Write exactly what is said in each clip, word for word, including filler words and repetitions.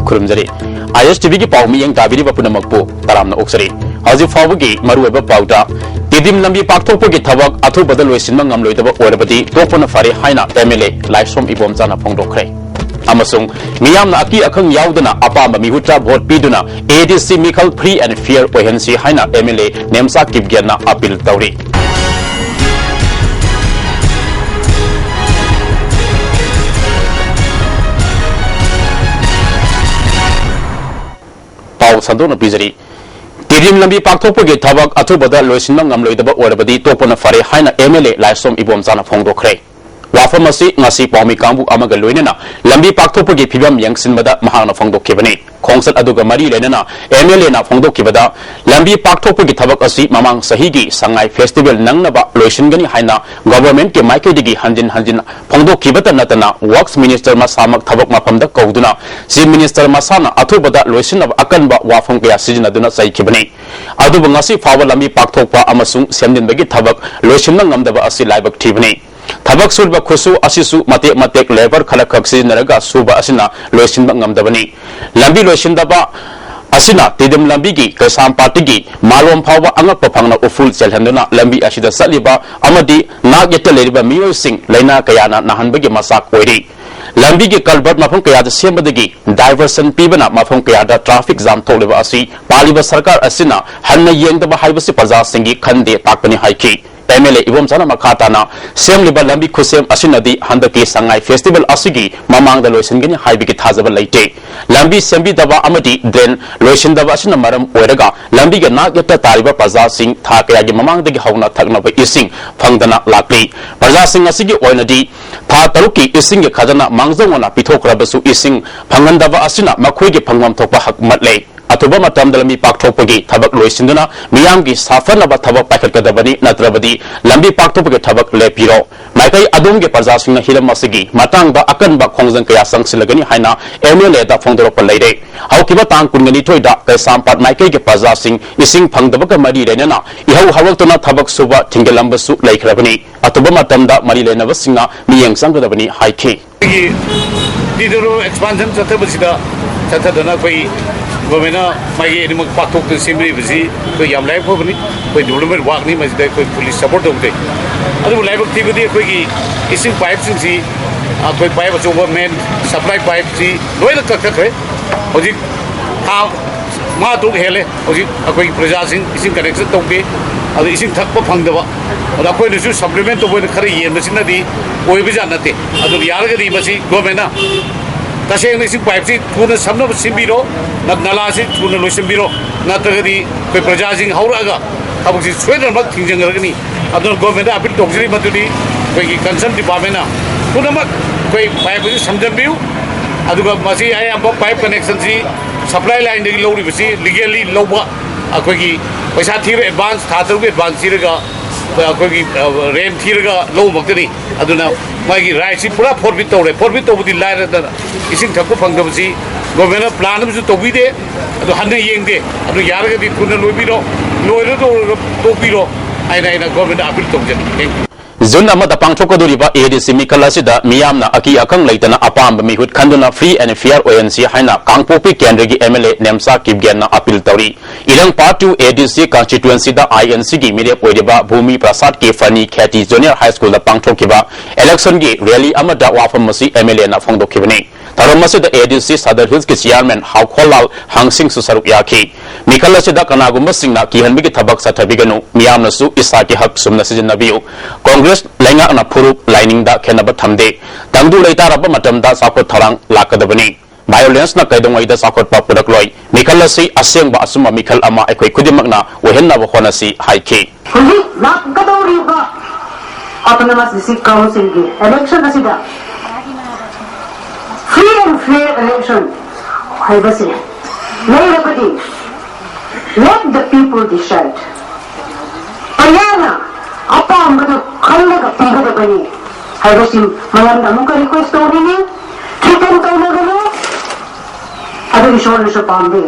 ꯈꯨꯔꯨꯝꯖꯔꯤ꯫ ꯑꯥꯏ ꯑꯦꯁ T ꯚꯤꯒꯤ ꯄꯥꯎ ꯃꯤꯠꯌꯦꯡ ꯇꯥꯕꯤꯔꯤꯕ ꯄꯨꯝꯅꯃꯛꯄꯨ ꯇꯔꯥꯝꯅ ꯑꯣꯛꯆꯔꯤ꯫ ꯍꯧꯖꯤꯛ ꯐꯥꯎꯕꯒꯤ ꯃꯔꯨꯑꯣꯏꯕ ꯄꯥꯎꯗ, ꯇꯤꯗꯤꯝ ꯂꯝꯕꯤ ꯄꯥꯛꯊꯣꯛꯄꯒꯤ ꯊꯕꯛ ꯑꯊꯨꯕꯗ ꯂꯣꯏꯁꯤꯟꯕ ꯉꯝꯂꯣꯏꯗꯕ ꯑꯣꯏꯔꯕꯗꯤ ꯇꯣꯛꯄꯅ ꯐꯔꯦ ꯍꯥꯏꯅ ꯑꯦꯝ ꯑꯦꯜ ꯑꯦ ꯂꯥꯏꯁ꯭ꯔꯣꯝ ꯏꯕꯣꯝꯆꯥꯅ ꯐꯣꯡꯗꯣꯛꯈ꯭ꯔꯦ꯫ ꯑꯃꯁꯨꯡ ꯃꯤꯌꯥꯝꯅ ꯑꯀꯤ ꯑꯈꯪ ꯌꯥꯎꯗꯅ ꯑꯄꯥꯝꯕ ꯃꯤꯍꯨꯠꯇ ꯚꯣꯠ ꯄꯤꯗꯨꯅ ꯑꯦ ꯗꯤ ꯁꯤ ꯃꯤꯈꯜ free and fair ꯑꯣꯏꯍꯟꯁꯤ ꯍꯥꯏꯅ M L A Nemcha ꯀꯤꯞꯒꯦꯟꯅ appeal ꯇꯧꯔꯤ꯫ ꯄꯥꯎ ꯁꯟꯗꯣꯛꯅ ꯄꯤꯖꯔꯤ꯫ ꯇꯤꯗꯤꯝ ꯂꯝꯕꯤ ꯄꯥꯛꯊꯣꯛꯄꯒꯤ ꯊꯕꯛ ꯑꯊꯨꯕꯗ ꯂꯣꯏꯁꯤꯟꯕ ꯉꯝꯂꯣꯏꯗꯕ ꯑꯣꯏꯔꯕꯗꯤ ꯇꯣꯛꯄꯅ ꯐꯔꯦ ꯍꯥꯏꯅ ꯑꯦꯝ ꯑꯦꯜ ꯑꯦ ꯂꯥꯏꯁ꯭ꯔꯣꯝ ꯏꯕꯣꯝꯆꯥꯅ ꯐꯣꯡꯗꯣꯛꯈ꯭ꯔꯦ꯫ ꯋꯥꯐꯝ ꯑꯁꯤ ꯉꯁꯤ ꯄꯥꯎꯃꯤ ꯀꯥꯡꯕꯨ ꯑꯃꯒ ꯂꯣꯏꯅꯅ ꯂꯝꯕꯤ ꯄꯥꯛꯊꯣꯛꯄꯒꯤ ꯐꯤꯕꯝ ꯌꯦꯡꯁꯤꯟꯕꯗ ꯃꯍꯥꯛꯅ ꯐꯣꯡꯗꯣꯛꯈꯤꯕꯅꯤ꯫ ꯈꯣꯡꯆꯠ ꯑꯗꯨꯒ ꯃꯔꯤ ꯂꯩꯅꯅ ꯑꯦꯝ ꯑꯦꯜ ꯑꯦꯅ ꯐꯣꯡꯗꯣꯛꯈꯤꯕꯗ, ꯂꯝꯕꯤ ꯄꯥꯛꯊꯣꯛꯄꯒꯤ ꯊꯕꯛ ꯑꯁꯤ ꯃꯃꯥꯡ ꯆꯍꯤꯒꯤ ꯁꯉꯥꯏ ꯐꯦꯁꯇꯤꯚꯦꯜ ꯅꯪꯅꯕ ꯂꯣꯏꯁꯤꯟꯒꯅꯤ ꯍꯥꯏꯅ ꯒꯣꯚꯔꯟꯃꯦꯟꯠꯀꯤ ꯃꯥꯏꯀꯩꯗꯒꯤ ꯍꯟꯖꯤꯟ ꯍꯟꯖꯤꯟ ꯐꯣꯡꯗꯣꯛꯈꯤꯕꯇ ꯅꯠꯇꯅ, ꯋꯔꯛꯁ ꯃꯤꯅꯤꯁꯇꯔ ꯃꯁꯥꯃꯛ ꯊꯕꯛ ꯃꯐꯝꯗ ꯀꯧꯗꯨꯅ ꯆꯤꯐ ꯃꯤꯅꯤꯁꯇꯔ ꯃꯁꯥꯅ ꯑꯊꯨꯕꯗ ꯂꯣꯏꯁꯤꯟꯅꯕ ꯑꯀꯟꯕ ꯋꯥꯐꯝ ꯀꯌꯥ ꯁꯤꯖꯤꯟꯅꯗꯨꯅ ꯆꯩꯈꯤꯕꯅꯤ꯫ ꯑꯗꯨꯕꯨ ꯉꯁꯤ ꯐꯥꯎꯕ ꯂꯝꯕꯤ ꯄꯥꯛꯊꯣꯛꯄ ꯑꯃꯁꯨꯡ ꯁꯦꯝꯖꯤꯟꯕꯒꯤ ꯊꯕꯛ ꯂꯣꯏꯁꯤꯟꯕ ꯉꯝꯗꯕ ꯑꯁꯤ ꯂꯥꯏꯕꯛ ꯊꯤꯕꯅꯤ꯫ ꯊꯕꯛ ꯁꯨꯔꯤꯕ ꯈꯨꯠꯁꯨ ꯑꯁꯤꯁꯨ ꯃꯇꯦꯛ ꯃꯇꯦꯛ ꯂꯦꯕꯔ ꯈꯔꯈꯛ ꯁꯤꯖꯤꯟꯅꯔꯒ ꯁꯨꯕ ꯑꯁꯤꯅ ꯂꯣꯏꯁꯤꯟꯕ ꯉꯝꯗꯕꯅꯤ꯫ ꯂꯝꯕꯤ ꯂꯣꯏꯁꯤꯟꯗꯕ ꯑꯁꯤꯅ ꯇꯤꯗꯤꯝ ꯂꯝꯕꯤꯒꯤ ꯀꯩꯁꯥꯝꯄꯥꯠꯇꯒꯤ ꯃꯥꯂꯣꯝ ꯐꯥꯎꯕ ꯑꯉꯛꯄ ꯐꯪꯅ ꯎꯐꯨꯜ ꯆꯦꯜꯍꯟꯗꯨꯅ ꯂꯝꯕꯤ ꯑꯁꯤꯗ ꯆꯠꯂꯤꯕ ꯑꯃꯗꯤ ꯅꯥꯛ ꯌꯦꯠꯇ ꯂꯩꯔꯤꯕ ꯃꯤꯑꯣꯏꯁꯤꯡ ꯂꯥꯏꯅꯥ ꯀꯌꯥꯅ ꯅꯥꯍꯟꯕꯒꯤ ꯃꯆꯥꯛ ꯑꯣꯏꯔꯤ꯫ ꯂꯝꯕꯤꯒꯤ ꯀꯜꯚꯔꯠ ꯃꯐꯝ ꯀꯌꯥꯗ ꯁꯦꯝꯕꯗꯒꯤ ꯗꯥꯏꯚꯔꯁꯟ ꯄꯤꯕꯅ ꯃꯐꯝ ꯀꯌꯥꯗ ꯇ꯭ꯔꯥꯐꯤꯛ ꯖꯥꯝ ꯊꯣꯛꯂꯤꯕ ꯑꯁꯤ ꯄꯥꯜꯂꯤꯕ ꯁꯔꯀꯥꯔ ꯑꯁꯤꯅ ꯍꯟꯅ ꯌꯦꯡꯗꯕ ꯍꯥꯏꯕꯁꯤ ꯄ꯭ꯔꯖꯥꯁꯤꯡꯒꯤ ꯈꯟꯗꯦ ꯇꯥꯛꯄꯅꯤ ꯍꯥꯏꯈꯤ꯫ ꯑꯦꯝ ꯑꯦꯜ ꯑꯦ ꯏꯕꯣꯝꯆꯥꯅ ꯃꯈꯥ ꯇꯥꯅ, ꯁꯦꯝꯂꯤꯕ ꯂꯝꯕꯤ ꯈꯨꯠꯁꯦꯝ ꯑꯁꯤꯅꯗꯤ ꯍꯟꯗꯛꯀꯤ ꯁꯉꯥꯏ ꯐꯦꯁꯇꯤꯚꯦꯜ ꯑꯁꯤꯒꯤ ꯃꯃꯥꯡꯗ ꯂꯣꯏꯁꯤꯟꯒꯅꯤ ꯍꯥꯏꯕꯒꯤ ꯊꯥꯖꯕ ꯂꯩꯇꯦ꯫ ꯂꯝꯕꯤ ꯁꯦꯝꯕꯤꯗꯕ ꯑꯃꯗꯤ ꯗ꯭ꯔꯦꯟ ꯂꯣꯏꯁꯤꯟꯗꯕ ꯑꯁꯤꯅ ꯃꯔꯝ ꯑꯣꯏꯔꯒ ꯂꯝꯕꯤꯒꯤ ꯅꯥꯛ ꯌꯦꯠꯇ ꯇꯥꯔꯤꯕ ꯄ꯭ꯔꯖꯥꯁꯤꯡ ꯊꯥ ꯀꯌꯥꯒꯤ ꯃꯃꯥꯡꯗꯒꯤ ꯍꯧꯅ ꯊꯛꯅꯕ ꯏꯁꯤꯡ ꯐꯪꯗꯅ ꯂꯥꯛꯂꯤ꯫ ꯄ꯭ꯔꯖꯥꯁꯤꯡ ꯑꯁꯤꯒꯤ ꯑꯣꯏꯅꯗꯤ ꯊꯥ ꯇꯔꯨꯛꯀꯤ ꯏꯁꯤꯡꯒꯤ ꯈꯖꯅꯥ ꯃꯥꯡꯖꯧꯅꯅ ꯄꯤꯊꯣꯛꯈ꯭ꯔꯕꯁꯨ ꯏꯁꯤꯡ ꯐꯪꯍꯟꯗꯕ ꯑꯁꯤꯅ ꯃꯈꯣꯏꯒꯤ ꯐꯪꯐꯝ ꯊꯣꯛꯄ ꯍꯛ ꯃꯠꯂꯦ꯫ ꯑꯊꯨꯕ ꯃꯇꯝꯗ ꯂꯝꯕꯤ ꯄꯥꯛꯊꯣꯛꯄꯒꯤ ꯊꯕꯛ ꯂꯣꯏꯁꯤꯟꯗꯨꯅ ꯃꯤꯌꯥꯝꯒꯤ ꯁꯥꯐꯅꯕ ꯊꯕꯛ ꯄꯥꯏꯈꯠꯀꯗꯕꯅꯤ, ꯅꯠꯇ꯭ꯔꯕꯗꯤ ꯂꯝꯕꯤ ꯄꯥꯛꯊꯣꯛꯄꯒꯤ ꯊꯕꯛ ꯂꯦꯞꯄꯤꯔꯣ꯫ ꯃꯥꯏꯀꯩ ꯑꯗꯣꯝꯒꯤ ꯄ꯭ꯔꯖꯥꯁꯤꯡꯅ ꯍꯤꯔꯝ ꯑꯁꯤꯒꯤ ꯃꯇꯥꯡꯗ ꯑꯀꯟꯕ ꯈꯣꯡꯖꯪ ꯀꯌꯥ ꯆꯪꯁꯤꯜꯂꯒꯅꯤ ꯍꯥꯏꯅ ꯑꯦꯝ ꯑꯦꯜ ꯑꯦꯗ ꯐꯣꯡꯗꯣꯔꯛꯄ ꯂꯩꯔꯦ꯫ ꯍꯧꯈꯤꯕ ꯇꯥꯡ ꯀꯨꯟꯒ ꯅꯤꯊꯣꯏꯗ ꯀꯩꯁꯥꯝꯄꯥꯠ ꯃꯥꯏꯀꯩꯒꯤ ꯄ꯭ꯔꯖꯥꯁꯤꯡ ꯏꯁꯤꯡ ꯐꯪꯗꯕꯒ ꯃꯔꯤ ꯂꯩꯅꯅ ꯏꯍꯧ ꯍꯧꯔꯛꯇꯨꯅ ꯊꯕꯛ ꯁꯨꯕ ꯊꯤꯡꯖꯤꯜꯂꯝꯕꯁꯨ ꯂꯩꯈ꯭ꯔꯕꯅꯤ꯫ ꯑꯊꯨꯕ ꯃꯇꯝꯗ ꯃꯔꯤ ꯂꯩꯅꯕꯁꯤꯡꯅ ꯃꯤꯠꯌꯦꯡ ꯆꯪꯒꯗꯕꯅꯤ ꯍꯥꯏꯈꯤ꯫ ꯑꯩꯈꯣꯏꯒꯤ ꯇꯤꯗꯤꯝ ꯔꯣꯗ ꯑꯦꯛꯁꯄꯥꯟꯁꯟ ꯆꯠꯊꯕꯁꯤꯗ ꯆꯠꯊꯗꯅ ꯑꯩꯈꯣꯏ ꯒꯣꯔꯃꯦꯟꯅ ꯃꯥꯒꯤ ꯑꯅꯤꯃꯛ ꯄꯥꯛꯊꯣꯛꯇꯅ ꯁꯦꯝꯕꯤꯔꯤꯕꯁꯤ ꯑꯩꯈꯣꯏ ꯌꯥꯝ ꯂꯥꯏꯕꯛ ꯐꯕꯅꯤ꯫ ꯑꯩꯈꯣꯏ ꯗꯤꯕꯂꯞꯃꯦꯟ ꯋꯥꯛꯅꯤ, ꯃꯁꯤꯗ ꯑꯩꯈꯣꯏ ꯐꯨꯜꯂꯤ ꯁꯄꯣꯔꯠ ꯇꯧꯖꯩ꯫ ꯑꯗꯨꯕꯨ ꯂꯥꯏꯕꯛ ꯊꯤꯕꯗꯤ ꯑꯩꯈꯣꯏꯒꯤ ꯏꯁꯤꯡ ꯄꯥꯏꯞꯁꯤꯡꯁꯤ, ꯑꯩꯈꯣꯏ ꯄꯥꯏꯞ ꯑꯆꯧꯕ ꯃꯦꯟ ꯁꯄ꯭ꯂꯥꯏ ꯄꯥꯏꯞꯁꯤ ꯂꯣꯏꯅ ꯀꯛꯊꯠꯈ꯭ꯔꯦ꯫ ꯍꯧꯖꯤꯛ ꯊꯥ ꯃꯉꯥ ꯇꯔꯨꯛ ꯍꯦꯜꯂꯦ ꯍꯧꯖꯤꯛ ꯑꯩꯈꯣꯏꯒꯤ ꯄ꯭ꯔꯖꯥꯁꯤꯡ ꯏꯁꯤꯡ ꯀꯅꯦꯛꯁꯟ ꯇꯧꯗꯦ꯫ ꯑꯗꯨ ꯏꯁꯤꯡ ꯊꯛꯄ ꯐꯪꯗꯕ, ꯑꯗ ꯑꯩꯈꯣꯏꯅꯁꯨ ꯁꯄ꯭ꯂꯤꯃꯦꯟ ꯇꯧꯕ ꯑꯣꯏꯅ ꯈꯔ ꯌꯦꯟꯕꯁꯤꯅꯗꯤ ꯑꯣꯏꯕꯖꯥꯠ ꯅꯠꯇꯦ꯫ ꯑꯗꯨꯅ ꯌꯥꯔꯒꯗꯤ ꯃꯁꯤ ꯒꯣꯔꯃꯦꯟꯅ ꯇꯁꯦꯡꯅ ꯏꯁꯤꯡ ꯄꯥꯏꯞꯁꯤ ꯊꯨꯅ ꯁꯝꯅꯕ ꯁꯤꯟꯕꯤꯔꯣ, ꯅ-, ꯅꯂꯥꯁꯤ ꯊꯨꯅ ꯂꯣꯏꯁꯤꯟꯕꯤꯔꯣ, ꯅꯠꯇ꯭ꯔꯒꯗꯤ ꯑꯩꯈꯣꯏ ꯄ꯭ꯔꯖꯥꯁꯤꯡ ꯍꯧꯔꯛꯑꯒ ꯊꯕꯛꯁꯤ ꯁꯣꯏꯗꯅꯃꯛ ꯊꯤꯡꯖꯤꯟꯈ꯭ꯔꯒꯅꯤ꯫ ꯑꯗꯨꯅ ꯒꯣꯔꯃꯦꯟꯗ ꯑꯄꯤꯜ ꯇꯧꯖꯔꯤ ꯃꯗꯨꯗꯤ ꯑꯩꯈꯣꯏꯒꯤ ꯀꯟꯁꯔꯟ ꯗꯤꯄꯥꯔꯠꯃꯦꯟꯅ ꯄꯨꯝꯅꯃꯛ ꯑꯩꯈꯣꯏ ꯄꯥꯏꯞ ꯑꯁꯤ ꯁꯝꯖꯟꯕꯤꯌꯨ꯫ ꯑꯗꯨꯒ ꯃꯁꯤ ꯑꯌꯥꯝꯕ ꯄꯥꯏꯞ ꯀꯅꯦꯛꯁꯟꯁꯤ ꯁꯄ꯭ꯂꯥꯏ ꯂꯥꯏꯟꯗꯒꯤ ꯂꯧꯔꯤꯕꯁꯤ ꯂꯤꯒꯦꯜꯂꯤ ꯂꯧꯕ, ꯑꯩꯈꯣꯏꯒꯤ ꯄꯩꯁꯥ ꯊꯤꯕ, ꯑꯦꯗꯚꯥꯟꯁ ꯊꯥ ꯇꯔꯨꯛꯀꯤ ꯑꯦꯗꯚꯥꯟꯁ ꯊꯤꯔꯒ ꯑꯩꯈꯣꯏꯒꯤ, ꯑ, ꯔꯦꯟ ꯊꯤꯔꯒ ꯂꯧꯕꯃꯛꯇꯅꯤ꯫ ꯑꯗꯨꯅ ꯃꯥꯒꯤ ꯔꯥꯏꯠꯁꯤ ꯄꯨꯔꯥ ꯐꯣꯔꯐꯤꯠ ꯇꯧꯔꯦ꯫ ꯐꯣꯔꯐꯤꯠ ꯇꯧꯕꯗꯤ ꯂꯥꯏꯔꯗꯅ ꯏꯁꯤꯡ ꯊꯛꯄ ꯐꯪꯗꯕꯁꯤ ꯒꯣꯔꯃꯦꯟꯅ ꯄ꯭ꯂꯥꯟ ꯑꯃꯁꯨ ꯇꯧꯕꯤꯗꯦ, ꯑꯗꯨ ꯍꯟꯅ ꯌꯦꯡꯗꯦ꯫ ꯑꯗꯨ ꯌꯥꯔꯒꯗꯤ ꯊꯨꯅ ꯂꯣꯏꯕꯤꯔꯣ, ꯂꯣꯏꯔꯗꯧꯔꯒ ꯇꯣꯛꯄꯤꯔꯣ ꯍꯥꯏꯅ ꯑꯩꯅ ꯒꯣꯔꯃꯦꯟꯗ ꯑꯄꯤꯜ ꯇꯧꯖꯔꯤ꯫ Thank you꯫ ꯖꯨꯟ ꯑꯃꯗ ꯄꯥꯡꯊꯣꯛꯀꯗꯧꯔꯤꯕ ꯑꯦ ꯗꯤ ꯁꯤ ꯃꯤꯈꯜ ꯑꯁꯤꯗ ꯃꯤꯌꯥꯝꯅ ꯑꯀꯤ ꯑꯀꯪ ꯂꯩꯇꯅ ꯑꯄꯥꯝꯕ ꯃꯤꯍꯨꯠ ꯈꯟꯗꯨꯅ free and fair ꯑꯣꯏꯍꯟꯁꯤ ꯍꯥꯏꯅ ꯀꯥꯡꯄꯣꯛꯄꯤ ꯀꯦꯟꯗ꯭ꯔꯒꯤ M L A Nemcha ꯀꯤꯞꯒꯦꯟꯅ appeal ꯇꯧꯔꯤ꯫ ꯏꯔꯪ Part two ꯑꯦ ꯗꯤ ꯁꯤ ꯀꯟꯁꯇꯤꯇ꯭ꯋꯦꯟꯁꯤꯗ ꯑꯥꯏ ꯑꯦꯟ ꯁꯤꯒꯤ ꯃꯤꯔꯦꯞ ꯑꯣꯏꯔꯤꯕ ꯚꯨꯃꯤ ꯄ꯭ꯔꯁꯥꯗꯀꯤ ꯐꯅꯤ ꯈꯦꯇꯤ ꯖꯨꯅꯤꯌꯔ ꯍꯥꯏ ꯁ꯭ꯀꯨꯜꯗ ꯄꯥꯡꯊꯣꯛꯈꯤꯕ ꯏꯂꯦꯛꯁꯟꯒꯤ ꯔꯦꯂꯤ ꯑꯃꯗ ꯋꯥꯐꯝ ꯑꯁꯤ ꯑꯦꯝ ꯑꯦꯜ ꯑꯦꯅ ꯐꯣꯡꯗꯣꯛꯈꯤꯕꯅꯤ꯫ ꯊꯧꯔꯝ ꯑꯁꯤꯗ ꯑꯦ ꯗꯤ ꯁꯤ ꯁꯗꯔ ꯍꯤꯜꯁꯀꯤ ꯆꯤꯌꯥꯔꯃꯦꯟ ꯍꯥꯎꯈꯣꯜꯂꯥꯜ ꯍꯥꯡꯁꯤꯡꯁꯨ ꯁꯔꯨꯛ ꯌꯥꯈꯤ꯫ ꯃꯤꯈꯜ ꯑꯁꯤꯗ ꯀꯅꯥꯒꯨꯝꯕꯁꯤꯡꯅ ꯀꯤꯍꯟꯕꯒꯤ ꯊꯕꯛ ꯆꯠꯊꯕꯤꯒꯅꯨ, ꯃꯤꯌꯥꯝꯅꯁꯨ ꯏꯁꯥꯒꯤ ꯍꯛ ꯆꯨꯝꯅ ꯁꯤꯖꯤꯟꯅꯕꯤꯌꯨ꯫ ꯀꯣꯡꯒ꯭ꯔꯦꯁ ꯂꯩꯉꯥꯛꯅ ꯐꯨꯔꯨꯞ ꯂꯥꯏꯅꯤꯡꯗ ꯈꯦꯠꯅꯕ ꯊꯝꯗꯦ꯫ ꯇꯪꯗꯨ ꯂꯩꯇꯥꯔꯕ ꯃꯇꯝꯗ ꯆꯥꯎꯈꯠ ꯊꯧꯔꯥꯡ ꯂꯥꯛꯀꯗꯕꯅꯤ꯫ ꯚꯥꯏꯑꯣꯂꯦꯟꯁꯅ ꯀꯩꯗꯧꯉꯩꯗ ꯆꯥꯎꯈꯠꯄ ꯄꯨꯔꯛꯂꯣꯏ꯫ ꯃꯤꯈꯜ ꯑꯁꯤ ꯑꯁꯦꯡꯕ ꯑꯆꯨꯝꯕ ꯃꯤꯈꯜ ꯑꯃ ꯑꯩꯈꯣꯏ ꯈꯨꯗꯤꯡꯃꯛꯅ ꯑꯣꯏꯍꯟꯅꯕ ꯍꯣꯠꯅꯁꯤ ꯍꯥꯏꯈꯤ꯫ ꯍꯧꯖꯤꯛ ꯂꯥꯛꯀꯗꯧꯔꯤꯕ Autonomous District Councilꯒꯤ election ꯑꯁꯤꯗ free and fair election ꯍꯥꯏꯕꯁꯤ ꯂꯩꯔꯕꯗꯤ, let the people decide꯫ ꯄ꯭ꯔꯖꯥꯅ ꯑꯄꯥꯝꯕꯗꯨ ꯈꯜꯂꯒ ꯄꯤꯒꯗꯕꯅꯤ ꯍꯥꯏꯕꯁꯤ ꯃꯌꯥꯝꯗ ꯑꯃꯨꯛꯀ request ꯇꯧꯔꯤꯅꯤ꯫ Threaten ꯇꯧꯅꯒꯅꯨ, ꯑꯗꯨ ꯏꯁꯣꯔꯅꯁꯨ ꯄꯥꯝꯗꯦ꯫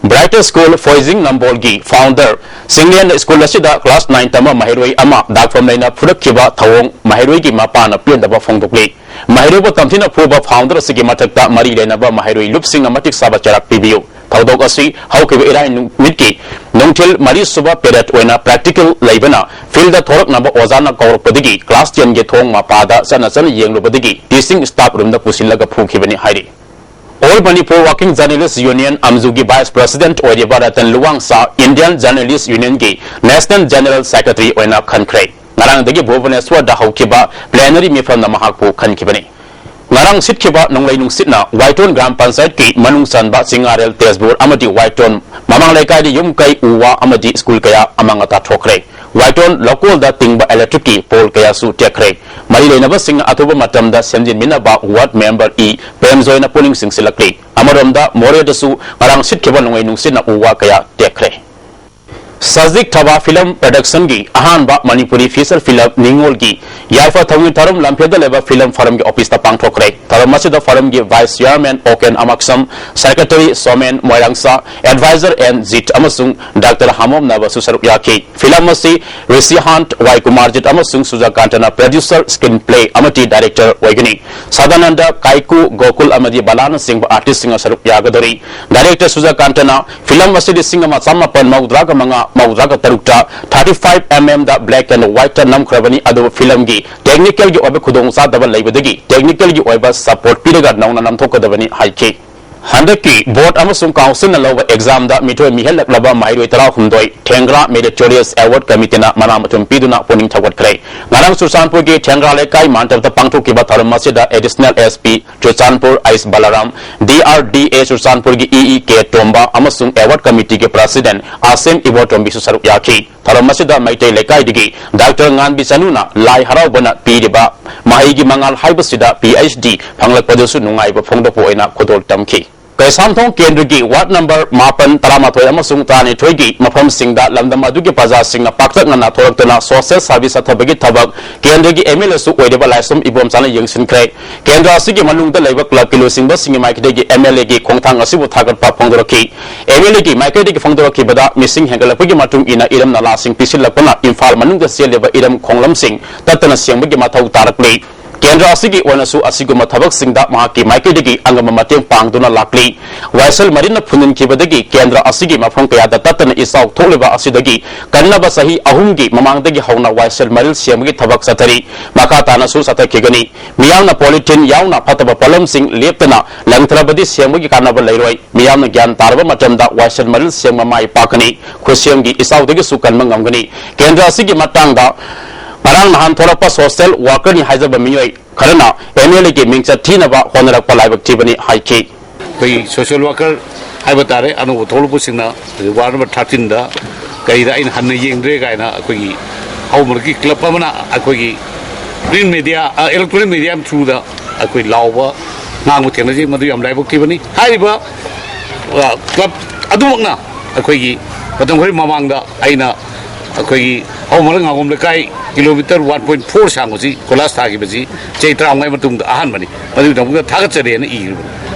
Bright School ꯐꯣꯏꯖꯤꯡ ꯅꯝꯕꯣꯜꯒꯤ founder Chinglen school ꯑꯁꯤꯗ class nine ꯇꯝꯕ ꯃꯍꯩꯔꯣꯏ ꯑꯃ ꯗꯥꯛꯐꯝ ꯂꯩꯅ ꯐꯨꯔꯛꯈꯤꯕ ꯊꯧꯑꯣꯡ ꯃꯍꯩꯔꯣꯏꯒꯤ ꯃꯄꯥꯅ ꯄꯦꯟꯗꯕ ꯐꯣꯡꯗꯣꯛꯂꯤ꯫ ꯃꯍꯩꯔꯣꯏꯕꯨ ꯇꯝꯊꯤꯅ ꯐꯨꯕ founder ꯑꯁꯤꯒꯤ ꯃꯊꯛꯇ ꯃꯔꯤ ꯂꯩꯅꯕ ꯃꯍꯩꯔꯣꯏ ꯂꯨꯞꯁꯤꯡꯅ ꯃꯇꯤꯛ ꯆꯥꯕ ꯆꯩꯔꯥꯛ ꯄꯤꯕꯤꯌꯨ꯫ ꯊꯧꯗꯣꯛ ꯑꯁꯤ ꯍꯧꯈꯤꯕ ꯏꯔꯥꯏ ꯅꯨꯃꯤꯠꯀꯤ ꯅꯨꯡꯊꯤꯜ ꯃꯔꯤ ꯁꯨꯕ period ꯑꯣꯏꯅ practical ꯂꯩꯕꯅ field ꯊꯣꯔꯛꯅꯕ ꯑꯣꯖꯥꯅ ꯀꯧꯔꯛꯄꯗꯒꯤ class ten ꯒꯤ ꯊꯣꯡ ꯃꯄꯥꯗ ꯆꯠꯅ ꯆꯠꯅ ꯌꯦꯡꯂꯨꯕꯗꯒꯤ teaching staff room ꯗ ꯄꯨꯁꯤꯜꯂꯒ ꯐꯨꯈꯤꯕꯅꯤ ꯍꯥꯏꯔꯤ꯫ All Manipur Working Journalist Union, ꯑꯝꯖꯨꯒꯤ vice president ꯑꯣꯏꯔꯤꯕ ꯔꯇꯟ ꯂꯨꯋꯥꯡꯁꯥ Indian Journalist Union ꯒꯤ national general secretary ꯑꯣꯏꯅ ꯈꯟꯈ꯭ꯔꯦ꯫ ꯉꯔꯥꯡꯗꯒꯤ ꯚꯨꯕꯅꯦꯁ꯭ꯋꯔꯗ ꯍꯧꯈꯤꯕ plenary ꯃꯤꯐꯝꯅ ꯃꯍꯥꯛꯄꯨ ꯈꯟꯈꯤꯕꯅꯤ꯫ ꯉꯔꯥꯡ ꯁꯤꯠꯈꯤꯕ ꯅꯣꯡꯂꯩ ꯅꯨꯡꯁꯤꯠꯅ ꯋꯥꯏꯇꯣꯟ ꯒ꯭ꯔꯥꯝ ꯄꯟꯆꯥꯌꯠꯀꯤ ꯃꯅꯨꯡ ꯆꯟꯕ ꯆꯤꯡꯉꯥꯔꯦꯜ, ꯇꯦꯖꯄꯨꯔ ꯑꯃꯗꯤ ꯋꯥꯏꯇꯣꯟ ꯃꯃꯥꯡ ꯂꯩꯀꯥꯏꯗ ꯌꯨꯝ ꯀꯩ, ꯎ ꯋꯥ ꯑꯃꯗꯤ ꯁ꯭ꯀꯨꯜ ꯀꯌꯥ ꯑꯃꯥꯡ ꯑꯇꯥ ꯊꯣꯛꯈ꯭ꯔꯦ꯫ ꯋꯥꯏꯇꯣꯟ ꯂꯧꯀꯣꯜꯗ ꯇꯤꯡꯕ electric ꯀꯤ pole ꯀꯌꯥꯁꯨ ꯇꯦꯛꯈ꯭ꯔꯦ꯫ ꯃꯔꯤ ꯂꯩꯅꯕꯁꯤꯡꯅ ꯑꯊꯨꯕ ꯃꯇꯝꯗ ꯁꯦꯝꯖꯤꯟꯃꯤꯟꯅꯕ ward member ꯏ ꯄ꯭ꯔꯦꯝꯖꯣꯏꯅ ꯄꯨꯛꯅꯤꯡ ꯆꯤꯡꯁꯤꯜꯂꯛꯂꯤ꯫ ꯑꯃꯔꯣꯝꯗ ꯃꯣꯔꯦꯗꯁꯨ ꯉꯔꯥꯡ ꯁꯤꯠꯈꯤꯕ ꯅꯣꯡꯂꯩ ꯅꯨꯡꯁꯤꯠꯅ ꯎ ꯋꯥ ꯀꯌꯥ ꯇꯦꯛꯈ꯭ꯔꯦ꯫ ꯁꯖꯤꯛ ꯊꯕꯥ film production ꯒꯤ ꯑꯍꯥꯟꯕ ꯃꯅꯤꯄꯨꯔꯤ feature film ꯅꯤꯡꯉꯣꯜꯒꯤ ꯌꯥꯏꯐ ꯊꯧꯅꯤ ꯊꯧꯔꯝ ꯂꯝꯐꯦꯜꯗ ꯂꯩꯕ film ꯐꯔꯝꯒꯤ office ꯇ ꯄꯥꯡꯊꯣꯛꯈ꯭ꯔꯦ꯫ ꯊꯧꯔꯝ ꯑꯁꯤꯗ ꯐꯔꯝꯒꯤ vice chairman Oken Amaksam, secretary Somen Moirangsa, advisor N Jit ꯑꯃꯁꯨꯡ ꯗꯥꯛꯇꯔ ꯍꯥꯃꯣꯝꯅꯕꯁꯨ ꯁꯔꯨꯛ ꯌꯥꯈꯤ꯫ Film ꯑꯁꯤ ꯔꯤꯁꯤꯍꯥꯟꯠ, ꯋꯥꯏ ꯀꯨꯃꯥꯔꯖꯤꯠ ꯑꯃꯁꯨꯡ ꯁꯨꯖꯥꯀꯥꯟꯇꯅ producer, screenplay ꯑꯃꯗꯤ director ꯑꯣꯏꯒꯅꯤ꯫ ꯁꯗꯥꯅꯟꯗ, ꯀꯥꯏꯀꯨ, ꯒꯣꯀꯨꯜ ꯑꯃꯗꯤ ꯕꯂꯥꯅꯆꯤꯡꯕ artist ꯁꯤꯡꯅ ꯁꯔꯨꯛ ꯌꯥꯒꯗꯧꯔꯤ꯫ Director ꯁꯨꯖꯥꯀꯥꯟꯇꯅ film ꯑꯁꯤ ꯂꯤꯁꯤꯡ ꯑꯃ ꯆꯥꯃꯥꯄꯟ ꯃꯧꯗ꯭ꯔꯥꯒ ꯃꯉꯥ, ꯃꯧꯗ꯭ꯔꯥꯒ ꯇꯔꯨꯛꯇ thirty five mm the black and white ꯇ ꯅꯝꯈ꯭ꯔꯕꯅꯤ, ꯑꯗꯨꯕꯨ film ꯒꯤ technical ꯒꯤ ꯑꯣꯏꯕ ꯈꯨꯗꯣꯡꯆꯥꯗꯕ ꯂꯩꯕꯗꯒꯤ technical ꯒꯤ ꯑꯣꯏꯕ support ꯄꯤꯔꯒ ꯅꯧꯅ ꯅꯝꯊꯣꯛꯀꯗꯕꯅꯤ ꯍꯥꯏꯈꯤ꯫ ꯍꯟꯗꯛꯀꯤ board ꯑꯃꯁꯨꯡ council ꯅ ꯂꯧꯕ exam ꯗ ꯃꯤꯊꯣꯏ ꯃꯤꯍꯦꯜꯂꯛꯂꯕ ꯃꯍꯩꯔꯣꯏ ꯇꯔꯥꯍꯨꯝꯗꯣꯏ ꯊꯦꯡꯒ꯭ꯔꯥ Meritorious Award Committee ꯅ ꯃꯅꯥ ꯃꯊꯨꯝ ꯄꯤꯗꯨꯅ ꯄꯨꯛꯅꯤꯡ ꯊꯧꯒꯠꯈ꯭ꯔꯦ꯫ ꯉꯔꯥꯡ ꯆꯨꯔꯆꯥꯟꯄꯨꯔꯒꯤ ꯊꯦꯡꯒ꯭ꯔꯥ ꯂꯩꯀꯥꯏ ꯃꯥꯟꯇꯞꯇ ꯄꯥꯡꯊꯣꯛꯈꯤꯕ ꯊꯧꯔꯝ ꯑꯁꯤꯗ Additional S P Churachandpur H Balaram, D R D A ꯆꯨꯔꯆꯥꯟꯄꯨꯔꯒꯤ ꯏ ꯏ ꯀꯦ ꯇꯣꯝꯕ ꯑꯃꯁꯨꯡ award committee ꯒꯤ president ꯑꯥꯁꯦꯝ ꯏꯕꯣꯇꯣꯝꯕꯤꯁꯨ ꯁꯔꯨꯛ ꯌꯥꯈꯤ꯫ ꯊꯧꯔꯝ ꯑꯁꯤꯗ ꯃꯩꯇꯩ ꯂꯩꯀꯥꯏꯗꯒꯤ ꯗꯥꯛꯇꯔ ꯉꯥꯟꯕꯤ ꯆꯅꯨꯅ ꯂꯥꯏ ꯍꯔꯥꯎꯕꯅ ꯄꯤꯔꯤꯕ ꯃꯍꯩꯒꯤ ꯃꯉꯥꯜ ꯍꯥꯏꯕꯁꯤꯗ ꯄꯤ ꯑꯩꯆ ꯗꯤ ꯐꯪꯂꯛꯄꯗꯁꯨ ꯅꯨꯡꯉꯥꯏꯕ ꯐꯣꯡꯗꯣꯛꯄ ꯑꯣꯏꯅ ꯈꯨꯗꯣꯜ ꯇꯝꯈꯤ꯫ ꯀꯩꯁꯥꯝꯊꯣꯡ ꯀꯦꯟꯗ꯭ꯔꯒꯤ ꯋꯥꯔꯗ ꯅꯝꯕꯔ ꯃꯥꯄꯟ, ꯇꯔꯥꯃꯥꯊꯣꯏ ꯑꯃꯁꯨꯡ ꯇꯔꯥꯅꯤꯊꯣꯏꯒꯤ ꯃꯐꯝꯁꯤꯡꯗ ꯂꯝꯗꯝ ꯑꯗꯨꯒꯤ ꯄ꯭ꯔꯖꯥꯁꯤꯡꯅ ꯄꯥꯛꯇꯛꯅꯅ ꯊꯣꯔꯛꯇꯨꯅ ꯁꯣꯁꯤꯌꯦꯜ ꯁꯔꯚꯤꯁ ꯆꯠꯊꯕꯒꯤ ꯊꯕꯛ ꯀꯦꯟꯗ꯭ꯔꯒꯤ ꯑꯦꯝ ꯑꯦꯜ ꯑꯦꯁꯨ ꯑꯣꯏꯔꯤꯕ ꯂꯥꯏꯁ꯭ꯔꯝ ꯏꯕꯣꯝꯆꯥꯅ ꯌꯦꯡꯁꯤꯟꯈ꯭ꯔꯦ꯫ ꯀꯦꯟꯗ꯭ꯔ ꯑꯁꯤꯒꯤ ꯃꯅꯨꯡꯗ ꯂꯩꯕ ꯀ꯭ꯂꯕꯀꯤ ꯂꯨꯆꯤꯡꯕꯁꯤꯡꯒꯤ ꯃꯥꯏꯀꯩꯗꯒꯤ ꯑꯦꯝ ꯑꯦꯜ ꯑꯦꯒꯤ ꯈꯣꯡꯊꯥꯡ ꯑꯁꯤꯕꯨ ꯊꯥꯒꯠꯄ ꯐꯣꯡꯗꯣꯔꯛꯈꯤ꯫ ꯑꯦꯝ ꯑꯦꯜ ꯑꯦꯒꯤ ꯃꯥꯏꯀꯩꯗꯒꯤ ꯐꯣꯡꯗꯣꯔꯛꯈꯤꯕꯗ, ꯃꯤꯁꯤꯡ ꯍꯦꯟꯒꯠꯂꯛꯄꯒꯤ ꯃꯇꯨꯡ ꯏꯟꯅ ꯏꯔꯝ ꯅꯂꯥꯁꯤꯡ ꯄꯤꯁꯤꯜꯂꯛꯄꯅ ꯏꯝꯐꯥꯜ ꯃꯅꯨꯡꯗ ꯆꯦꯜꯂꯤꯕ ꯏꯔꯝ ꯈꯣꯡꯂꯝꯁꯤꯡ ꯇꯠꯇꯅ ꯁꯦꯡꯕꯒꯤ ꯃꯊꯧ ꯇꯥꯔꯛꯂꯤ꯫ ꯀꯦꯟꯗ꯭ꯔ ꯑꯁꯤꯒꯤ ꯑꯣꯏꯅꯁꯨ ꯑꯁꯤꯒꯨꯝꯕ ꯊꯕꯛꯁꯤꯡꯗ ꯃꯍꯥꯛꯀꯤ ꯃꯥꯏꯀꯩꯗꯒꯤ ꯑꯉꯝꯕ ꯃꯇꯦꯡ ꯄꯥꯡꯗꯨꯅ ꯂꯥꯛꯂꯤ꯫ ꯋꯥꯏꯁꯦꯜ ꯃꯔꯤꯜꯅ ꯐꯨꯝꯖꯤꯟꯈꯤꯕꯗꯒꯤ ꯀꯦꯟꯗ꯭ꯔ ꯑꯁꯤꯒꯤ ꯃꯐꯝ ꯀꯌꯥꯗ ꯇꯠꯇꯅ ꯏꯆꯥꯎ ꯊꯣꯛꯂꯤꯕ ꯑꯁꯤꯗꯒꯤ ꯀꯟꯅꯕ ꯆꯍꯤ ꯑꯍꯨꯝꯒꯤ ꯃꯃꯥꯡꯗꯒꯤ ꯍꯧꯅ ꯋꯥꯏꯁꯦꯜ ꯃꯔꯤꯜ ꯁꯦꯝꯕꯒꯤ ꯊꯕꯛ ꯆꯠꯊꯔꯤ꯫ ꯃꯈꯥ ꯇꯥꯅꯁꯨ ꯆꯠꯊꯈꯤꯒꯅꯤ꯫ ꯃꯤꯌꯥꯝꯅ ꯄꯣꯂꯤꯊꯤꯟ ꯌꯥꯎꯅ ꯐꯠꯇꯕ ꯄꯣꯠꯂꯝꯁꯤꯡ ꯂꯦꯞꯇꯅ ꯂꯪꯊꯔꯕꯗꯤ ꯁꯦꯡꯕꯒꯤ ꯀꯥꯟꯅꯕ ꯂꯩꯔꯣꯏ꯫ ꯃꯤꯌꯥꯝꯅ ꯒ꯭ꯌꯥꯟ ꯇꯥꯔꯕ ꯃꯇꯝꯗ ꯋꯥꯏꯁꯦꯜ ꯃꯔꯤꯜ ꯁꯦꯡꯕ ꯃꯥꯏ ꯄꯥꯛꯀꯅꯤ꯫ ꯈꯨꯠꯁꯦꯝꯒꯤ ꯏꯆꯥꯎꯗꯒꯤꯁꯨ ꯀꯟꯕ ꯉꯝꯒꯅꯤ꯫ ꯀꯦꯟꯗ꯭ꯔ ꯑꯁꯤꯒꯤ ꯃꯇꯥꯡꯗ ꯉꯔꯥꯡ ꯅꯍꯥꯟ ꯊꯣꯔꯛꯄ ꯁꯣꯁꯤꯌꯦꯜ ꯋꯥꯔꯀꯔꯅꯤ ꯍꯥꯏꯖꯕ ꯃꯤꯑꯣꯏ ꯈꯔꯅ ꯑꯦꯝ ꯑꯦꯜ ꯑꯦꯒꯤ ꯃꯤꯡꯆꯠ ꯊꯤꯅꯕ ꯍꯣꯠꯅꯔꯛꯄ ꯂꯥꯏꯕꯛ ꯊꯤꯕꯅꯤ ꯍꯥꯏꯈꯤ꯫ ꯑꯩꯈꯣꯏ ꯁꯣꯁꯤꯌꯦꯜ ꯋꯥꯔꯀꯔ ꯍꯥꯏꯕ ꯇꯥꯔꯦ, ꯑꯅꯧꯕ ꯊꯣꯛꯂꯛꯄꯁꯤꯡꯅ ꯍꯧꯖꯤꯛ ꯋꯥꯔꯗ ꯅꯝꯕꯔ ꯊꯥꯔꯇꯤꯟꯗ ꯀꯩꯗ ꯑꯩꯅ ꯍꯟꯅ ꯌꯦꯡꯗ꯭ꯔꯦ ꯀꯥꯏꯅ ꯑꯩꯈꯣꯏꯒꯤ ꯍꯧꯃꯔꯛꯀꯤ ꯀ꯭ꯂꯕ ꯑꯃꯅ ꯑꯩꯈꯣꯏꯒꯤ ꯄ꯭ꯔꯤꯟ ꯃꯦꯗꯤꯌꯥ, ꯑ, ꯏꯂꯦꯛꯇ꯭ꯔꯣꯅꯤꯛ ꯃꯦꯗꯤꯌꯥ ꯊ꯭ꯔꯨꯗ ꯑꯩꯈꯣꯏ ꯂꯥꯎꯕ, ꯉꯥꯡꯕ ꯊꯦꯡꯅꯖꯩ꯫ ꯃꯗꯨ ꯌꯥꯝ ꯂꯥꯏꯕꯛ ꯊꯤꯕꯅꯤ꯫ ꯍꯥꯏꯔꯤꯕ, ꯑ, ꯀ꯭ꯂꯕ ꯑꯗꯨꯃꯛꯅ ꯑꯩꯈꯣꯏꯒꯤ ꯃꯇꯝ ꯈꯔꯒꯤ ꯃꯃꯥꯡꯗ ꯑꯩꯅ ꯑꯩꯈꯣꯏꯒꯤ ꯍꯧꯃꯔꯛ ꯉꯥꯉꯣꯝ ꯂꯩꯀꯥꯏ ꯀꯤꯂꯣꯃꯤꯇꯔ ꯋꯥꯟ ꯄꯣꯏꯟ ꯐꯣꯔ ꯁꯥꯡꯕꯁꯤ ꯀꯣꯏꯂꯥꯁ ꯊꯥꯈꯤꯕꯁꯤ ꯆꯍꯤ ꯇꯔꯥꯃꯉꯥꯒꯤ ꯃꯇꯨꯡꯗ ꯑꯍꯥꯟꯕꯅꯤ꯫ ꯃꯗꯨꯒꯤꯗꯃꯛꯇ ꯊꯥꯒꯠꯆꯔꯤꯅ ꯏꯈꯤꯕꯅꯤ꯫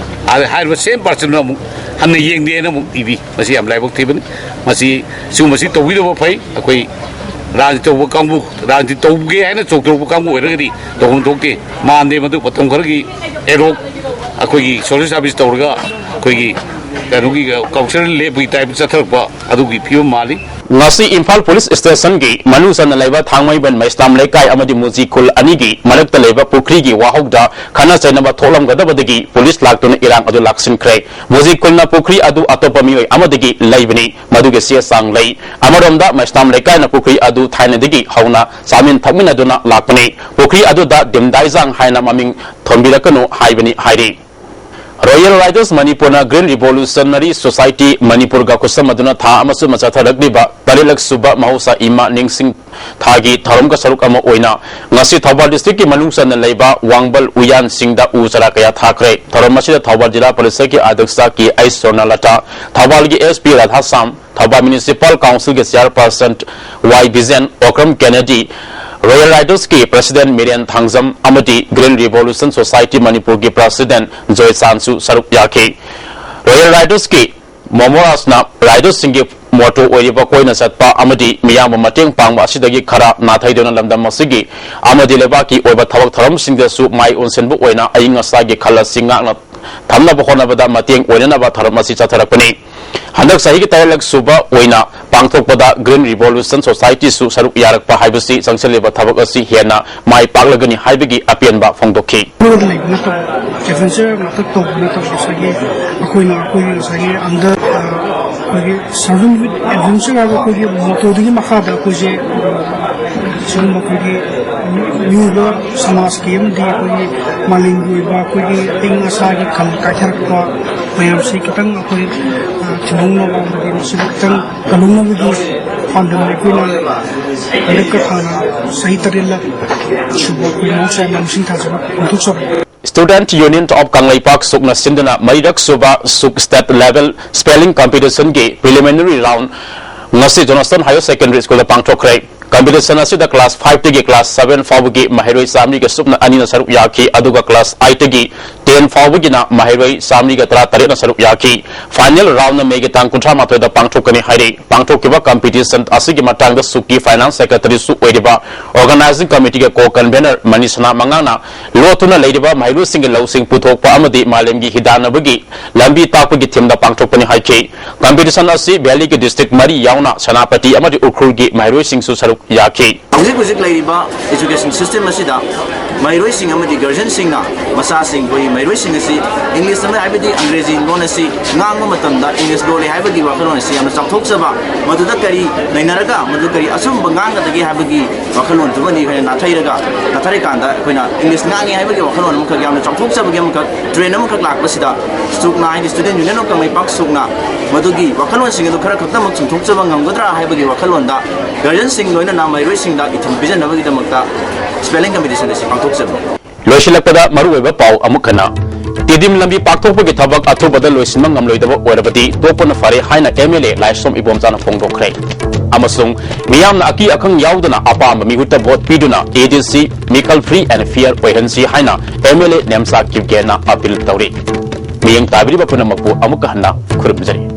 ꯑꯗ ꯍꯥꯏꯔꯤꯕ ꯁꯦꯝ ꯄꯥꯔꯁꯟꯅ ꯑꯃꯨꯛ ꯍꯟꯅ ꯌꯦꯡꯗꯦꯅ ꯑꯃꯨꯛ ꯏꯕꯤ꯫ ꯃꯁꯤ ꯌꯥꯝ ꯂꯥꯏꯕꯛ ꯊꯤꯕꯅꯤ꯫ ꯃꯁꯤ, ꯁꯤꯒꯨꯝꯕꯁꯤ ꯇꯧꯕꯤꯗꯕ ꯐꯩ꯫ ꯑꯩꯈꯣꯏ ꯔꯥꯖꯅꯤꯇꯤ ꯇꯧꯕ ꯀꯥꯡꯕꯨ, ꯔꯥꯖꯅꯤꯇꯤ ꯇꯧꯒꯦ ꯍꯥꯏꯅ ꯆꯣꯡꯊꯣꯔꯛꯄ ꯀꯥꯡꯕꯨ ꯑꯣꯏꯔꯒꯗꯤ ꯇꯧꯐꯝ ꯊꯣꯛꯇꯦ꯫ ꯃꯥꯟꯗꯦ ꯃꯗꯨ꯫ ꯃꯇꯝ ꯈꯔꯒꯤ ꯑꯦꯔꯣꯛ ꯑꯩꯈꯣꯏꯒꯤ ꯁꯣꯁꯤꯌꯦꯜ ꯁꯥꯔꯚꯤꯁ ꯇꯧꯔꯒ ꯑꯩꯈꯣꯏꯒꯤ ꯀꯩꯅꯣꯒꯤ ꯀꯜꯆꯔꯦꯜ ꯂꯦꯞꯄꯒꯤ ꯇꯥꯏꯞꯇ ꯆꯠꯊꯔꯛꯄ ꯑꯗꯨꯒꯤ ꯐꯤꯕꯝ ꯃꯥꯜꯂꯤ꯫ ꯉꯁꯤ ꯏꯝꯐꯥꯜ ꯄꯨꯂꯤꯁ ꯁ꯭ꯇꯦꯁꯟꯒꯤ ꯃꯅꯨꯡ ꯆꯟꯅ ꯂꯩꯕ ꯊꯥꯡꯃꯩꯕꯟ ꯃꯩꯁꯅꯥꯝ ꯂꯩꯀꯥꯏ ꯑꯃꯗꯤ ꯃꯨꯖꯤ ꯈꯨꯜ ꯑꯅꯤꯒꯤ ꯃꯔꯛꯇ ꯂꯩꯕ ꯄꯨꯈ꯭ꯔꯤꯒꯤ ꯋꯥꯍꯧꯗ ꯈꯠꯅ ꯆꯩꯅꯕ ꯊꯣꯛꯂꯝꯒꯗꯕꯗꯒꯤ ꯄꯨꯂꯤꯁ ꯂꯥꯛꯇꯨꯅ ꯏꯔꯥꯡ ꯑꯗꯨ ꯂꯥꯛꯁꯤꯟꯈ꯭ꯔꯦ꯫ ꯃꯨꯖꯤ ꯈꯨꯜꯅ ꯄꯨꯈ꯭ꯔꯤ ꯑꯗꯨ ꯑꯇꯣꯞꯄ ꯃꯤꯑꯣꯏ ꯑꯃꯗꯒꯤ ꯂꯩꯕꯅꯤ꯫ ꯃꯗꯨꯒꯤ ꯆꯦ ꯆꯥꯡ ꯂꯩ꯫ ꯑꯃꯔꯣꯝꯗ ꯃꯩꯁꯅꯥꯝ ꯂꯩꯀꯥꯏꯅ ꯄꯨꯈ꯭ꯔꯤ ꯑꯗꯨ ꯊꯥꯏꯅꯗꯒꯤ ꯍꯧꯅ ꯆꯥꯃꯤꯟ ꯊꯛꯃꯤꯟꯅꯗꯨꯅ ꯂꯥꯛꯄꯅꯤ꯫ ꯄꯨꯈ꯭ꯔꯤ ꯑꯗꯨꯗ ꯗꯤꯝꯗꯥꯏꯖꯥꯡ ꯍꯥꯏꯅ ꯃꯃꯤꯡ ꯊꯣꯟꯕꯤꯔꯛꯀꯅꯨ ꯍꯥꯏꯕꯅꯤ ꯍꯥꯏꯔꯤ꯫ Royal Riders ꯃꯅꯤꯄꯨꯔꯅ Green Revolutionary Society ꯃꯅꯤꯄꯨꯔꯒ ꯈꯨꯠꯁꯝꯅꯗꯨꯅ ꯊꯥ ꯑꯃ ꯆꯨꯞꯅ ꯆꯠꯊꯔꯛꯂꯤꯕ ꯇꯔꯦꯠꯂꯛ ꯁꯨꯕ ꯃꯍꯧꯁꯥ ꯏꯃꯥ ꯅꯤꯡꯁꯤꯡ ꯊꯥꯒꯤ ꯊꯧꯔꯝꯒ ꯁꯔꯨꯛ ꯑꯃ ꯑꯣꯏꯅ ꯉꯁꯤ ꯊꯧꯕꯥꯜ district ꯀꯤ ꯃꯅꯨꯡ ꯆꯟꯅ ꯂꯩꯕ ꯋꯥꯡꯕꯜ ꯎꯌꯥꯟꯁꯤꯡꯗ ꯎ ꯆꯥꯔꯥ ꯀꯌꯥ ꯊꯥꯈ꯭ꯔꯦ꯫ ꯊꯧꯔꯝ ꯑꯁꯤꯗ ꯊꯧꯕꯥꯜ ꯖꯤꯂꯥ ꯄꯔꯤꯁꯗꯀꯤ ꯑꯗ꯭ꯌꯛꯁ ꯀꯦ ꯑꯩꯆ ꯁ꯭ꯋꯔꯅꯂꯇꯥ, ꯊꯧꯕꯥꯜꯒꯤ S P Radhashyam, Thoubal Municipal Council ꯒꯤ chairperson Y Bijen, Okram Kennedy, Royal Riders ꯀꯤ president ꯃꯤꯔꯦꯟ ꯊꯥꯡꯖꯝ ꯑꯃꯗꯤ Green Revolution Society ꯃꯅꯤꯄꯨꯔꯒꯤ president ꯖꯣꯏꯆꯥꯟꯁꯨ ꯁꯔꯨꯛ ꯌꯥꯈꯤ꯫ Royal Riders ꯀꯤ ꯃꯣꯃꯣꯔꯥꯖꯅ ꯔꯥꯏꯗꯔꯁꯤꯡꯒꯤ motto ꯑꯣꯏꯔꯤꯕ ꯀꯣꯏꯅ ꯆꯠꯄ ꯑꯃꯗꯤ ꯃꯤꯌꯥꯝꯕꯨ ꯃꯇꯦꯡ ꯄꯥꯡꯕ ꯑꯁꯤꯗꯒꯤ ꯈꯔ ꯅꯥꯊꯩꯗꯨꯅ ꯂꯝꯗꯝ ꯑꯁꯤꯒꯤ ꯑꯃꯗꯤ ꯂꯩꯕꯥꯛꯀꯤ ꯑꯣꯏꯕ ꯊꯕꯛ ꯊꯧꯔꯝꯁꯤꯡꯗꯁꯨ ꯃꯥꯏ ꯑꯣꯟꯁꯤꯟꯕ ꯑꯣꯏꯅ ꯑꯏꯪ ꯑꯁꯥꯒꯤ ꯈꯜ ꯑꯁꯤ ꯉꯥꯛꯅ ꯊꯝꯅꯕ ꯍꯣꯠꯅꯕꯗ ꯃꯇꯦꯡ ꯑꯣꯏꯅꯅꯕ ꯊꯧꯔꯝ ꯑꯁꯤ ꯆꯠꯊꯔꯛꯄꯅꯤ꯫ ꯍꯟꯗꯛ ꯆꯍꯤꯒꯤ ꯇꯔꯦꯠꯂꯛ ꯁꯨꯕ ꯑꯣꯏꯅ ꯄꯥꯡꯊꯣꯛꯄꯗ Green Revolution Society ꯁꯨ ꯁꯔꯨꯛ ꯌꯥꯔꯛꯄ ꯍꯥꯏꯕꯁꯤ ꯆꯪꯁꯤꯜꯂꯤꯕ ꯊꯕꯛ ꯑꯁꯤ ꯍꯦꯟꯅ ꯃꯥꯏ ꯄꯥꯛꯂꯒꯅꯤ ꯍꯥꯏꯕꯒꯤ ꯑꯄꯦꯟꯕ ꯐꯣꯡꯗꯣꯛꯈꯤ꯫ ꯂꯣꯏꯗ ꯂꯩꯕ ꯅꯠꯇꯕ, adventure ꯉꯥꯛꯇ ꯇꯧꯕ ꯅꯠꯇꯕ, ꯉꯁꯥꯏꯒꯤ ꯑꯩꯈꯣꯏꯅ, ꯑꯩꯈꯣꯏꯒꯤ ꯉꯁꯥꯏꯒꯤ under, ꯑ, ꯑꯩꯈꯣꯏꯒꯤ Serving with Adventure ꯍꯥꯏꯕ ꯑꯩꯈꯣꯏꯒꯤ motto ꯗꯨꯒꯤ ꯃꯈꯥꯗ ꯑꯩꯈꯣꯏꯁꯦ, ꯑ, ꯁꯤꯒꯨꯝꯕ ꯑꯩꯈꯣꯏꯒꯤ ꯃꯤꯑꯣꯏꯕ ꯁꯃꯥꯖꯀꯤ ꯑꯃꯗꯤ ꯑꯩꯈꯣꯏꯒꯤ ꯃꯥꯂꯦꯝꯒꯤ ꯑꯣꯏꯕ ꯑꯩꯈꯣꯏꯒꯤ ꯑꯏꯪ ꯑꯁꯥꯒꯤ ꯈꯜ ꯀꯥꯏꯊꯔꯛꯄ ꯃꯌꯥꯝꯁꯤ ꯈꯤꯇꯪ ꯑꯩꯈꯣꯏ, ꯑ, ꯊꯤꯡꯍꯧꯅꯕ ꯑꯃꯗꯤ ꯃꯁꯤꯕꯨ ꯈꯤꯇꯪ ꯀꯜꯍꯧꯅꯕꯒꯤ ꯄꯥꯟꯗꯝꯗ ꯑꯩꯈꯣꯏꯅ ꯍꯟꯗꯛꯀ ꯊꯥꯅ ꯆꯍꯤ ꯇꯔꯦꯠꯂꯛ ꯁꯨꯕ ꯑꯩꯈꯣꯏ ꯃꯍꯧꯁꯥ ꯏꯃꯥ ꯅꯤꯡꯁꯤꯡ ꯊꯥꯖꯕ ꯄꯥꯡꯊꯣꯛꯆꯕꯅꯤ꯫ Student Union of ꯀꯪꯂꯩꯄꯥꯛ ꯁꯨꯛꯅ ꯁꯤꯟꯗꯨꯅ ꯃꯔꯤꯔꯛ ꯁꯨꯕ ꯁꯨꯛ state level spelling competition ꯒꯤ preliminary round ꯉꯁꯤ Johnston Higher Secondary School ꯗ ꯄꯥꯡꯊꯣꯛꯈ꯭ꯔꯦ꯫ Competition ꯑꯁꯤꯗ class five ꯇꯒꯤ class seven ꯐꯥꯎꯕꯒꯤ ꯃꯍꯩꯔꯣꯏ ꯆꯥꯃꯔꯤꯒ ꯁꯨꯞꯅ ꯑꯅꯤꯅ ꯁꯔꯨꯛ ꯌꯥꯈꯤ, ꯑꯗꯨꯒ class eight ꯇꯒꯤ ten ꯐꯥꯎꯕꯒꯤꯅ ꯃꯍꯩꯔꯣꯏ ꯆꯥꯃꯔꯤꯒ ꯇꯔꯥ ꯇꯔꯦꯠꯅ ꯁꯔꯨꯛ ꯌꯥꯈꯤ꯫ Final round ꯅ May ꯒꯤ ꯇꯥꯡ ꯀꯨꯟꯊ꯭ꯔꯥ ꯃꯥꯊꯣꯏꯗ ꯄꯥꯡꯊꯣꯛꯀꯅꯤ ꯍꯥꯏꯔꯤ꯫ ꯄꯥꯡꯊꯣꯛꯈꯤꯕ competition ꯑꯁꯤꯒꯤ ꯃꯇꯥꯡꯗ ꯁꯨꯛꯀꯤ Finance Secretary ꯁꯨ ꯑꯣꯏꯔꯤꯕ Organizing Committee ꯒꯤ co-convener ꯃꯅꯤꯁꯅꯥ ꯃꯉꯥꯡꯅ ꯂꯣꯠꯇꯨꯅ ꯂꯩꯔꯤꯕ ꯃꯍꯩꯔꯣꯏꯁꯤꯡꯒꯤ ꯂꯧꯁꯤꯡ ꯄꯨꯊꯣꯛꯄ ꯑꯃꯗꯤ ꯃꯥꯂꯦꯝꯒꯤ ꯍꯤꯗꯥꯟꯅꯕꯒꯤ ꯂꯝꯕꯤ ꯇꯥꯛꯄꯒꯤ theme ꯗ ꯄꯥꯡꯊꯣꯛꯄꯅꯤ ꯍꯥꯏꯈꯤ꯫ Competition ꯑꯁꯤ valley ꯒꯤ district ꯃꯔꯤ ꯌꯥꯎꯅ ꯁꯦꯅꯥꯄꯇꯤ ꯑꯃꯗꯤ ꯎꯈ꯭ꯔꯨꯜꯒꯤ ꯃꯍꯩꯔꯣꯏꯁꯤꯡꯁꯨ ꯁꯔꯨꯛ ꯌꯥꯈꯤ꯫ ꯍꯧꯖꯤꯛ ꯍꯧꯖꯤꯛ ꯂꯩꯔꯤꯕ education system ꯑꯁꯤꯗ ꯃꯍꯩꯔꯣꯏꯁꯤꯡ ꯑꯃꯗꯤ guardianꯁꯤꯡꯅ ꯃꯆꯥꯁꯤꯡ, ꯑꯩꯈꯣꯏ ꯃꯍꯩꯔꯣꯏꯁꯤꯡ ꯑꯁꯤ English ꯑꯃ ꯍꯥꯏꯕꯗꯤ ꯑꯪꯒ꯭ꯔꯦꯖꯤ ꯂꯣꯟ ꯑꯁꯤ ꯉꯥꯡꯕ ꯃꯇꯝꯗ English ꯂꯣꯜꯂꯤ ꯍꯥꯏꯕꯒꯤ ꯋꯥꯈꯜꯂꯣꯟ ꯑꯁꯤ ꯌꯥꯝꯅ ꯆꯥꯎꯊꯣꯛꯆꯕ, ꯃꯗꯨꯗ ꯀꯔꯤ ꯅꯩꯅꯔꯒ ꯃꯗꯨ ꯀꯔꯤ ꯑꯆꯨꯝꯕ ꯉꯥꯡꯒꯗꯒꯦ ꯍꯥꯏꯕꯒꯤ ꯋꯥꯈꯜꯂꯣꯟꯗꯨꯃꯗꯤ ꯑꯩꯈꯣꯏꯅ ꯅꯥꯊꯩꯔꯒ, ꯅꯥꯊꯩꯔꯀꯥꯟꯗ ꯑꯩꯈꯣꯏꯅ English ꯉꯥꯡꯉꯤ ꯍꯥꯏꯕꯒꯤ ꯋꯥꯈꯜꯂꯣꯟ ꯑꯃꯈꯛ ꯌꯥꯝꯅ ꯆꯥꯎꯊꯣꯛꯆꯕꯒꯤ ꯑꯃꯈꯛ trend ꯑꯃꯈꯛ ꯂꯥꯛꯄꯁꯤꯗ, ꯁꯨꯛꯅꯥ ꯍꯥꯏꯗꯤ Student Union of ꯀꯪꯂꯩꯄꯥꯛ ꯁꯨꯛꯅꯥ ꯃꯗꯨꯒꯤ ꯋꯥꯈꯜꯂꯣꯟꯁꯤꯡ ꯑꯗꯨ ꯈꯔ ꯈꯛꯇꯃꯛ ꯆꯨꯝꯊꯣꯛꯆꯕ ꯉꯝꯒꯗ꯭ꯔꯥ ꯍꯥꯏꯕꯒꯤ ꯋꯥꯈꯜꯂꯣꯟꯗ guardianꯁꯤꯡ ꯂꯣꯏꯅꯅ ꯃꯍꯩꯔꯣꯏꯁꯤꯡꯗ ꯏꯊꯤꯜ ꯄꯤꯖꯅꯕꯒꯤꯗꯃꯛꯇ spelling competition ꯑꯁꯤ ꯄꯥꯡꯊꯣꯛꯆꯕꯅꯤ꯫ ꯂꯣꯏꯁꯤꯜꯂꯛꯄꯗ ꯃꯔꯨꯑꯣꯏꯕ ꯄꯥꯎ ꯑꯃꯨꯛ ꯍꯟꯅ꯫ ꯇꯤꯗꯤꯝ ꯂꯝꯕꯤ ꯄꯥꯛꯊꯣꯛꯄꯒꯤ ꯊꯕꯛ ꯑꯊꯨꯕꯗ ꯂꯣꯏꯁꯤꯟꯕ ꯉꯝꯂꯣꯏꯗꯕ ꯑꯣꯏꯔꯕꯗꯤ ꯇꯣꯛꯄꯅ ꯐꯔꯦ ꯍꯥꯏꯅ M L A ꯂꯥꯏꯁ꯭ꯔꯝ ꯏꯕꯣꯝꯆꯥꯅ ꯐꯣꯡꯗꯣꯛꯈ꯭ꯔꯦ꯫ ꯑꯃꯁꯨꯡ ꯃꯤꯌꯥꯝꯅ ꯑꯀꯤ ꯑꯈꯪ ꯌꯥꯎꯗꯅ ꯑꯄꯥꯝꯕ ꯃꯤꯍꯨꯠꯇ vote ꯄꯤꯗꯨꯅ A D C ꯃꯤꯈꯜ free and fair ꯑꯣꯏꯍꯟꯁꯤ ꯍꯥꯏꯅ M L A Nemcha ꯀꯤꯞꯒꯦꯟꯅ appeal ꯇꯧꯔꯤ꯫ ꯃꯤꯠꯌꯦꯡ ꯇꯥꯕꯤꯔꯤꯕ ꯄꯨꯝꯅꯃꯛꯄꯨ ꯑꯃꯨꯛꯀ ꯍꯟꯅ ꯈꯨꯔꯨꯝꯖꯔꯤ꯫